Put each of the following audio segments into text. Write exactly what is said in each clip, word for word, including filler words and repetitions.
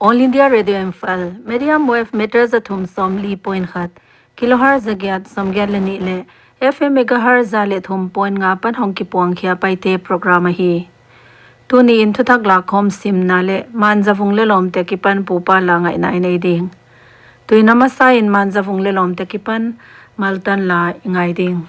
All India Radio Imphal, medium wave meter za thum sawmli point khat, kilohertz za giat sawmgiat leh nih leh F M megahertz za leh thum point nga apan hong kipuang khia Paite program ahi. Tuni in thuthak lakkhawm simna leh Manzavung leh lawmte akipan pupa la ngaihna i nei ding. Tuin a masa in Manzavung leh lawmte akipan Maltan la i ngai ding.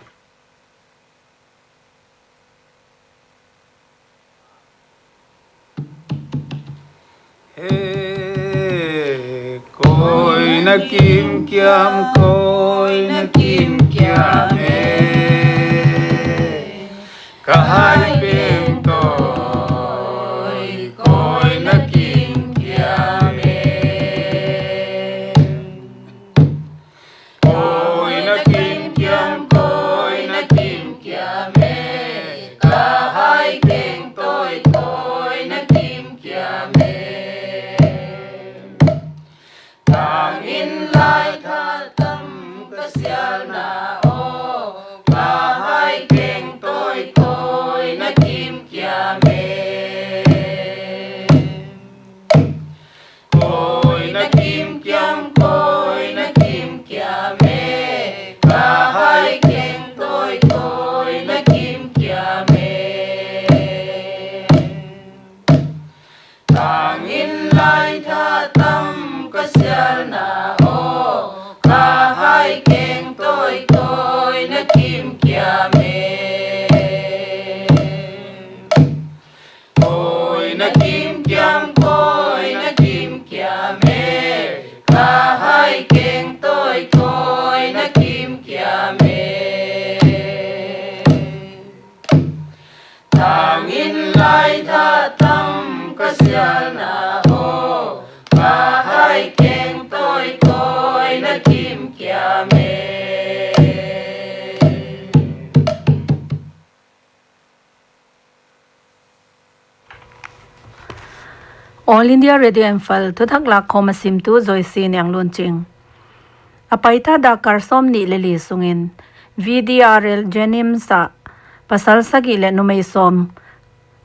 He, koi na kimkiam, koi na kimkiam e. Ka hai peng toh, koi na kimkiam e. Koi na kimkiam, koi na kimkiam e. Ka hai keng toh, koi na kimkiam e. Tangin lai tha tam ka sialna aw, ka hai keng toh, koi na kimkiam e. Koi na kimkiam, koi na kimkiam e. Ka hai keng toh, koi na kimkiam e. Tangin lai tha tam ka sialna aw, ka hai keng toh, koi na kimkiam e. Koi na kimkiam, koi na kimkiam e. Ka hai keng toh, koi na kimkiam e. Tangin lai tha tam ka sialna aw, ka hai keng toh, koi na kimkiam e. All India Radio Imphal, thuthak lakkhawm a simtu Joyce Nianglunching. A paita dakar sawmnih leh li sungin V D R L JNIMS ah pasal sagih leh numei sawm,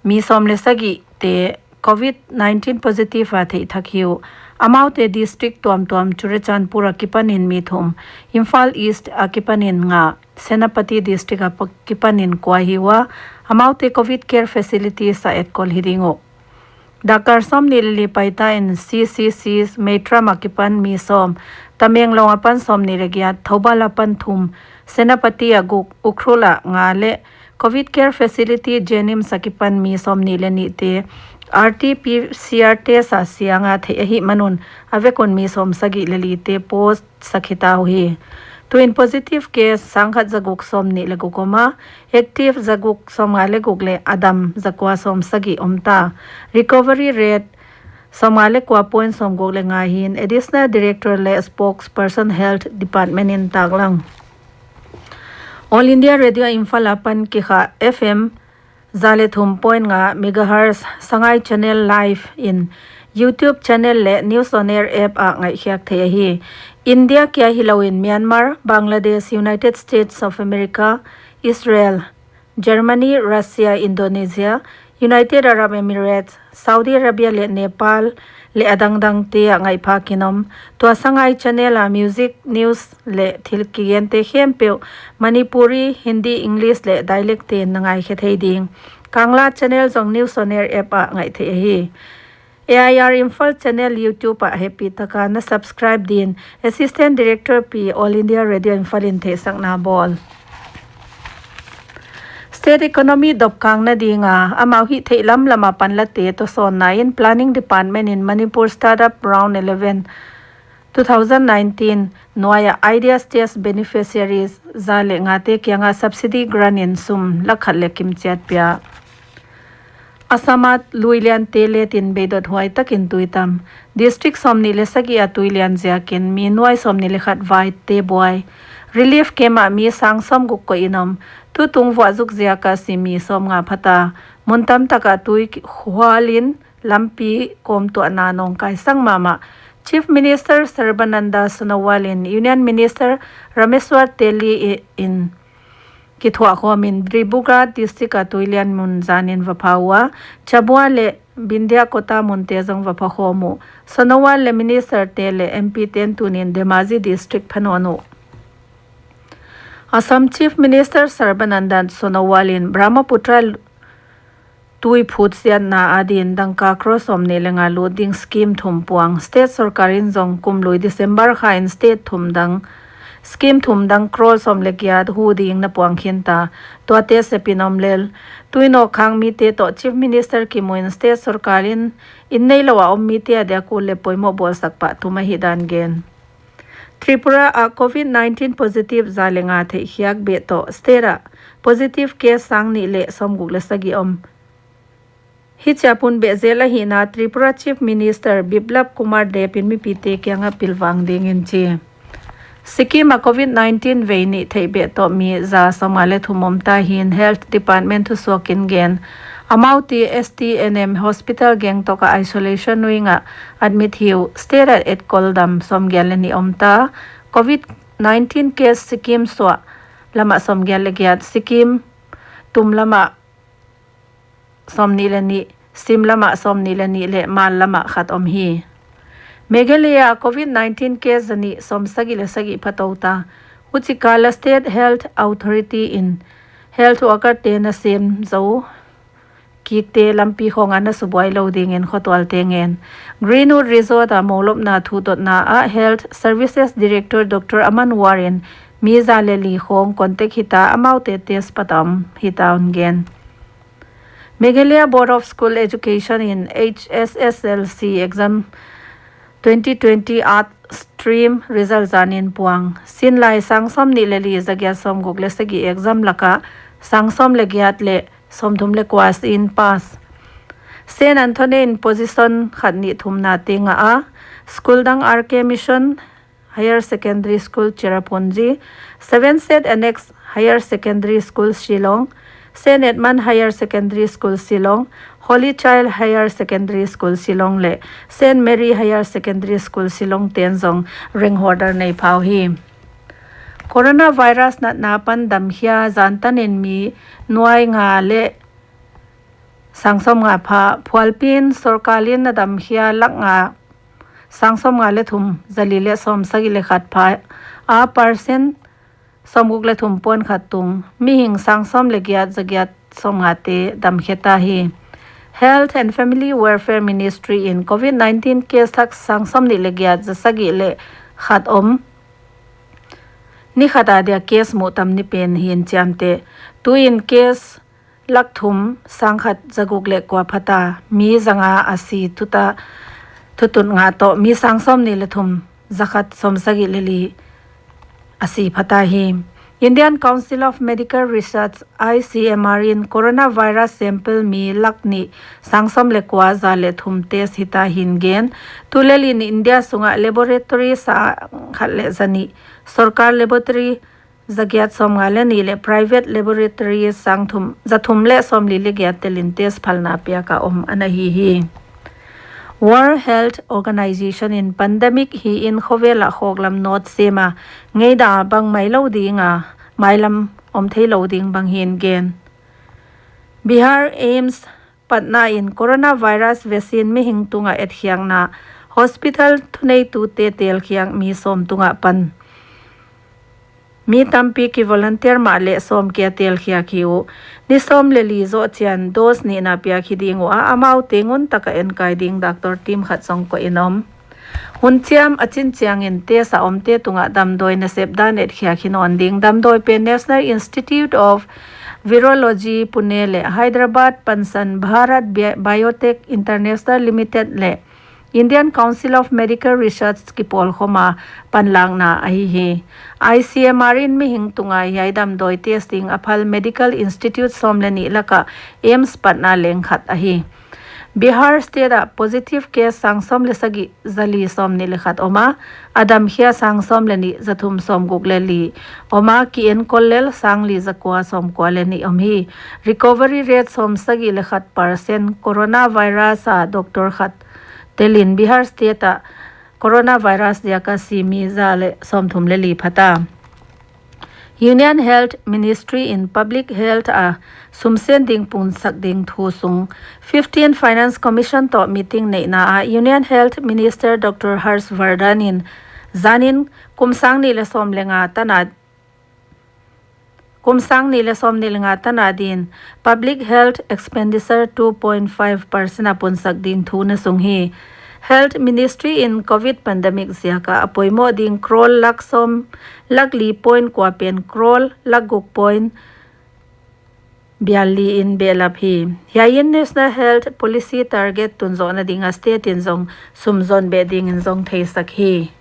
mi sawm leh sagih te covid nineteen positive a theih thak hi uh. Amaute district tuamtuam Churachandpur akipanin mi thum, Imphal East akipanin nga, Senapati District akipanin kua hi ua, amaute covid care facilities ah etkol hi ding uh. Dakar sawmnih leh li paita in C C C Meitram akipan mi sawm, Tamenglong apan sawmnih leh giat, Thoubal apan thum, Senapati ah guk, Ukhrul ah nga leh covid care facility JNIMS akipan mi sawmnih leh nihte R T-PCR test a siang a theih ahihman un, a vek un mi sawmsagih leh lite post sak hita uhi. Tuin positive case sangkhat zaguk sawmnih leh guk om a, active zaguk sawmnga leh guk leh a dam zakua sawmsagih om ta. Recovery rate sawmnga leh kua point sawmguk leh nga hi'n Additional Director leh Spokesperson Health Department in taklang. All India Radio Imphal apan kikhah F M za leh thum point nga megahertz Sangai Channel Live in YouTube channel leh News on Air app ah ngaihkhiak theih ahi. India kia hilouin Myanmar, Bangladesh, United States of America, Israel, Germany, Russia, Indonesia, United Arab Emirates, Saudi Arabia leh Nepal leh a dangdangte ah ngaihphak in om. Tua Sangai Channel ah music, news leh thil kigente khempeuh Manipuri, Hindi, English leh dialect te'n na ngaikhe thei ding. Kangla Channel zong News on Air app ah ngaih theih ahi. A I R Imphal Channel YouTube ah hehpih taka na subscribe din Assistant Director pi All India Radio Imphal in theihsakna bawl. State economy dopkang nading a amau hihtheih lamlam a panlate tohsawnna in Planning Department in Manipur Startup Round eleven two thousand nineteen nuai ah Idea Stage beneficiaries za leh ngate kiangah subsidy grant in sum lakh khat leh kim chiat pia. Assam ah lui liante letin beidot huai takin tui tam. District sawmnih leh sagih ah tui lian ziakin mi nuai sawmnih leh khat vaite buai. Relief camp ah mi sang sawmguk koih in om. Tutung vuah zuk ziak a si mi sawmnga phata. Mun tamtak ah tui hual in lampi kawmtuahna nawngkaisang mahmah. Chief Minister Sarbananda Sonowal in Union Minister Rameshwar Teli in kithuah khawm in Dibrugarh district a tuilian mun zan in va pha ua, Jhabua leh Bindya Khota mun te zong va pha khawm uh. Sonowal leh minister te leh M P ten tuni'n Dhemaji district pha nawn uh. Assam Chief Minister Sarbananda Sonowal in Brahmaputra tui phut siatna adin dangka crore sawmnih leh nga lut ding scheme thum puang. State sorkar in zong kum lui December kha in state thum dang, scheme thum dang crore sawm leh giat huh ding na puang khin ta. Tuate sep in om lel, tui nawk khang mite toh Chief Minister kimu in state sorkar in inn neilou a om mite adia kul leh poimoh bawlsak pah tum ahihdan gen. Tripura ah covid nineteen positive za leh nga theihkhiak beh toh state ah positive case sang nih leh sawmguk leh sagih om. Hichia pun beh zel ahihna Tripura Chief Minister Biplab Kumar Deb in mipite kiangah pilvang dingin chi. Sikkim ah covid nineteen vei nih theih beh toh mi za sawmnga leh thum om ta hi'n Health Department thusuak in gen. Amaute S T N M Hospital Gangtok ah isolation wing ah admit hi uh. State ah etkol dam sawmgiat leh nih om ta. Covid nineteen case Sikkim suah lamah sawmgiat leh giat, Sikkim tum lamah sawmnih leh nih, Shillong lamah sawmnih leh nih leh Malwa lamah khat om hi. Meghalaya ah covid nineteen case zanih sawmsagih leh sagih pha tou ta. Huchikal ah State Health Authority in health worker te na sem zou kikte lampi khawng ah na subuai lou dingin khotualte ngen. Greenwood Resort ah moulopna thudotna ah Health Services Director Doctor Aman War in mi za leh li khawng contact hita, amaute test pah ta om hita un gen. Meghalaya Board of School Education in H S S L C exam twenty twenty Arts stream result zan in puang. Sinlai sang sawmnih leh li, zagiat sawmguk leh sagih exam lakah sang sawm leh giat leh sawmthum leh kua in pass. Saint Anthony in position khat nih thumna te ngah a. School dang R K Mission Higher Secondary School Cherrapunji, Seven Saint Anne's Higher Secondary School Shillong, Saint Edmund Higher Secondary School Shillong, Holy Child Higher Secondary School Shillong leh Saint Mary Higher Secondary School Shillong ten zong rank holder nei pha uh hi. Coronavirus natna pan damkhia zan tan in mi nuai nga leh sang sawmnga pha. Phualpi in sorkar in a damkhia lak nga sang sawmnga leh thum, zali leh sawmsagih leh khat pha a, percent sawmguk leh thum puan khat tung. Mihing sang sawm leh giat, zagiat sawmnga te damkhia ta hi. Health and Family Welfare Ministry in covid nineteen case thak sang sawmnih leh giat, zasagih leh khat om. Ni khat adia case muh tam ni pen hi'n chiamteh. Tuin case lak thum sangkhat zaguk leh kua pha ta, mi zanga a si tuta, thutut nga toh mi sang sawmnih leh thum zakhat sawmsagih leh li a si pha ta hi. Indian Council of Medical Research, I C M R in coronavirus sample mi lak nih sang sawm leh kua za leh thum test hita hi'n gen. Tulel in India sungah laboratory sangkhat leh zanih, sorkar laboratory zagiat sawmnga leh nih leh private laboratory sang thum, zathum leh sawmli leh giat tel in test phalna piak a om ana hi hi. World Health Organization in pandemic hi in khovel ah khawklam nawt sem a, ngeina bang mai lou ding a, mailam om thei lou ding bang hi'n gen. Bihar AIIMS Patna in coronavirus vaccine mihing tunga etkhiakna, hospital thuneitute telkhiak mi sawm tunga pan mi tampi ki volunteer mahleh sawm kia telkhiak hi uh. Ni sawm leh li zoh chiang dose nihna piak hi ding uh a, amaute ngun taka enkai ding doctor team khat zong koih in om. Hun chiam a chin chiangin test a omte tunga damdawi nasep dan etkhiak hi nawn ding. Damdawi pen National Institute of Virology Pune leh Hyderabad pansan Bharat Bi-, Biotech International Limited leh Indian Council of Medical Research kipawlkhawm a panlakna ahi hi. I C M R in mihing tunga hiai damdawi testing a phal medical institute sawm leh nih laka AIIMS Patna leng khat ahi. Bihar state ah positive case sang sawm leh sagih, zali sawmnih leh khat om a, a damkhia sang sawm leh nih, zathum sawmguk leh li om a, ki enkol lel sang li zakua sawmkua leh nih om hi. Recovery rate sawmsagih leh khat percent. Coronavirus a doctor khat telin Bihar state ah coronavirus diaka si mi za leh sawmthum leh li pha ta. Union Health Ministry in Public Health a sumsen ding punsak ding thu sung fifteen Finance Commission toh meeting neihna ah Union Health Minister Doctor Harsh Vardhan in zanin kum sang nih leh sawm leh nga tan a kum sang nih leh sawm nih leh nga tan a din public health expenditure two point five percent a punsak ding thu na sung hi. Health Ministry in Covid pandemic ziak a a poimoh ding crore lakh sawm, lakh li point kua pen crore lakh guk point bial li in behlap hi. Hiai in National Health Policy target tun zohna ding a state in zong sum zon beh ding in zong theisak hi.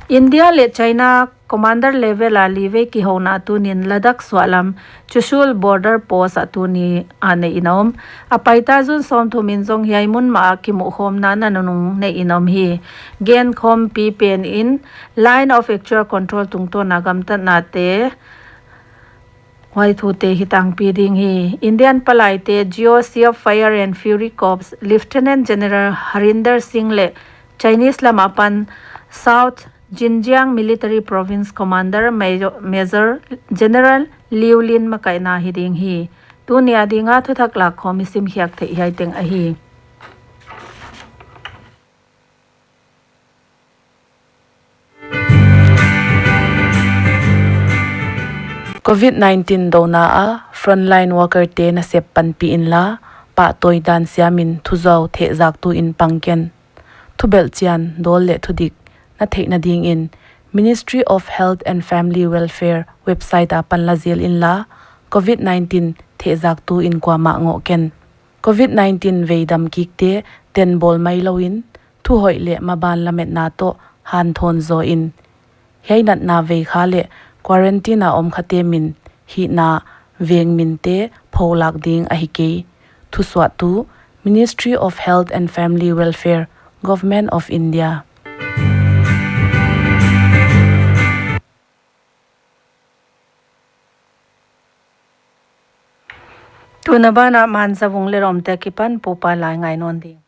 India leh China commander level a li vei kihouna tunin Ladakh suahlam Chushul border post ah tuni a neih in a om. A paita June sawmthum in zong hiai mun mah a kimuhkhawmna nanung neih in a om hi. Genkhawmpi pen in Line of Actual Control tungtawn a gamtatnate huai thute hi tangpi ding hi. Indian palaite G O C of Fire and Fury Corps Lieutenant General Harinder Singh leh Chinese lam apan South Xinjiang Military Province Commander Major, Major General Liu Lin makaihna hi ding hi. Tuni a dinga thuthak lakkhawm i simkhiak theih hiai teng ahi. Covid nineteen douna a frontline worker te nasep panpih inla, pahtawi dan siamin thuzau thehzaktu in pang ken. Thubelhchian, dawl leh thudik na theihna dingin Ministry of Health and Family Welfare website apan la zel inla, Covid nineteen thehzaktu in kuamah ngoh ken. Covid nineteen veidam kikte tenbawl mailouin, thuhoih leh maban lametna toh hanthawn zaw in. Hiai natna veikha leh quarantine a om khate min, hihna veng minte pholak ding ahi kei. Thusuahtu, Ministry of Health and Family Welfare, Government of India. Tuna banah Manzavung leh Lawmte akipan Pupa la i ngai nawn ding.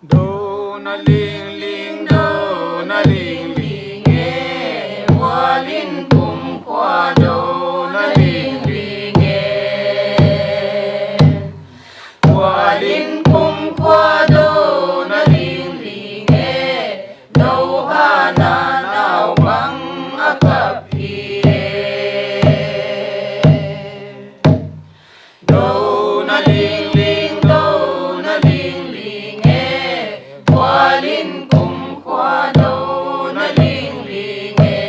Dona ling ling, dona ling ling e, Bualin kumkhua dona ling ling e. Bualin kumkhua dona ling ling e, Dohana naupang a kap hi e. Dona ling ling, dona ling ling e, Bualin kumkhua dona ling ling e.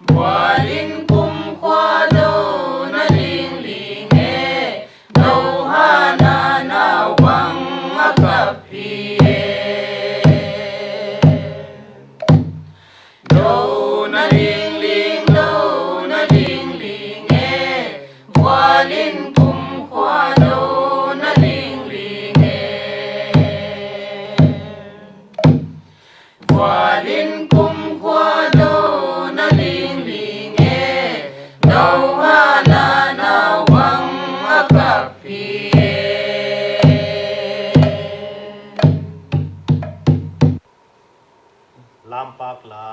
Bualin kumkhua dona ling ling e, Dohana naupang a kap hi e. Dona ling ling, dona ling ling e, Bualin kumkhua dona ling ling e. Bualin kumkhua dona ling ling e, Dohana naupang a kap hi e. Lampak la.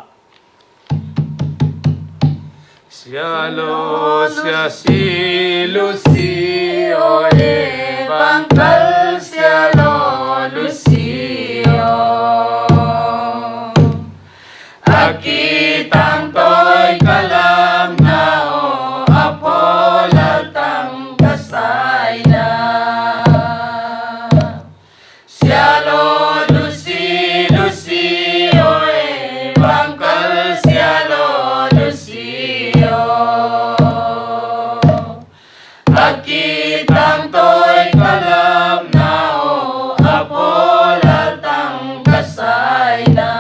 Sialo, sia si, lu si o e, bangkal sialo, lu si o. A kitang toi ka lamna o, a pawlal tang ka saina. Sialo, lu si, lu si o e, bangkal sialo, lu si o. A kitang toi ka lamna o, a pawlal tang ka saina.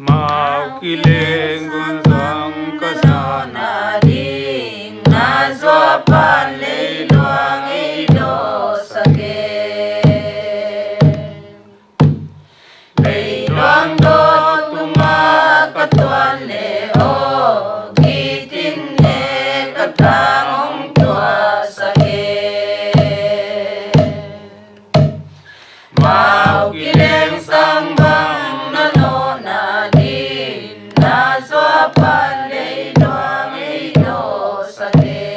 Mau kileng gunzang ka zana ding, na zuapan leiluang ei dawsak e. Leiluang dawt tunga ka tuan le aw, gitin ne ka tang hong tuahsak e. Mau kileng sang bang na nawhna ding, na zuapan leiluang ei dawsak e.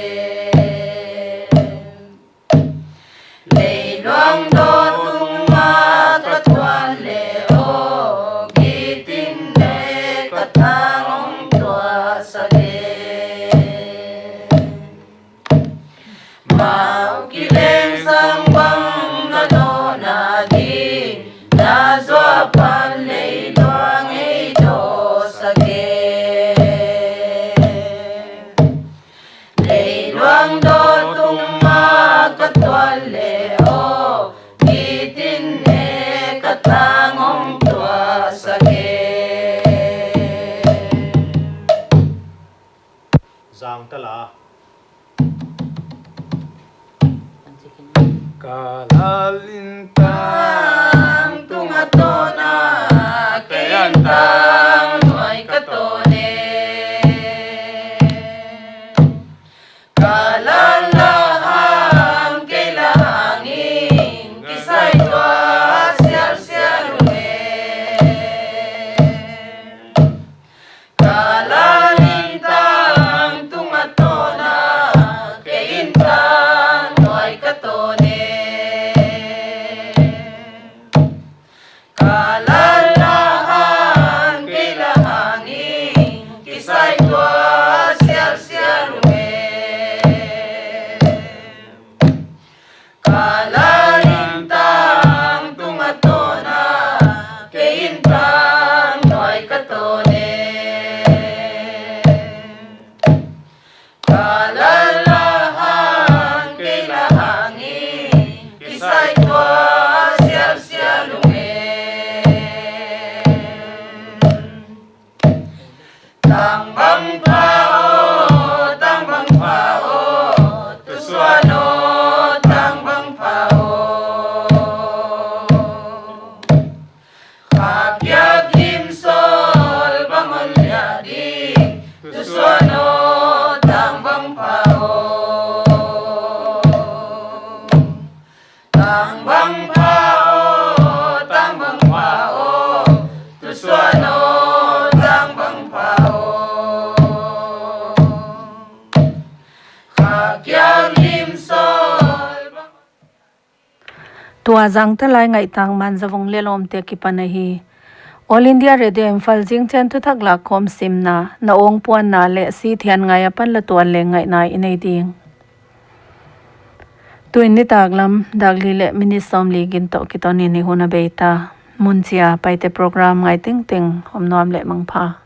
Leiluang dawt tunga ka tuan le aw, gitin ne ka tang hong tuahsak e. Mau kileng sang bang na nawhna ding, na zuapan leiluang ei dawsak e. Leiluang dawt tunga ka tuan le aw, gitin ne ka tang hong tuahsak e. Zang ta la. Ka lalin tang tunga tawna, kei in tang nuai ka tawn e. Ka lal la hang, kei la hang in kisai tuah sialsial ung e. Ka lalin tang tunga tawna, kei in tang nuai ka tawn e. Ka lal la hang, kei la hang in kisai tuah sialsial ung e. Ka lalin tang tunga tawna, kei in tang nuai ka tawn e. Ka lal la hang, kei la hang in kisai tuah sialsial ung e. Tang bang pha aw, tang bang pha aw, tu suan aw, tang bang pha aw. Kha kiak lim sawl bang hon liah ding, tu suan aw, tang bang pha aw. Tang bang pha aw, tang bang pha aw, tu suan aw, tang bang pha aw. Kha kiak lim sawl bang. Tua Zangtalai ngaihtak Manzavong le lawmte akipan ahi. All India Radio Imphal zingchiang thuthak lakkhawm simna, na awng puanna leh si thian ngai apan la tuan leng ngaihna i nei ding. Tuin nitaklam dak li leh minute sawmli gin toh kiton in i hun a bei ta. Mun chia Paite program ngai tengteng om nuam leh mangpha.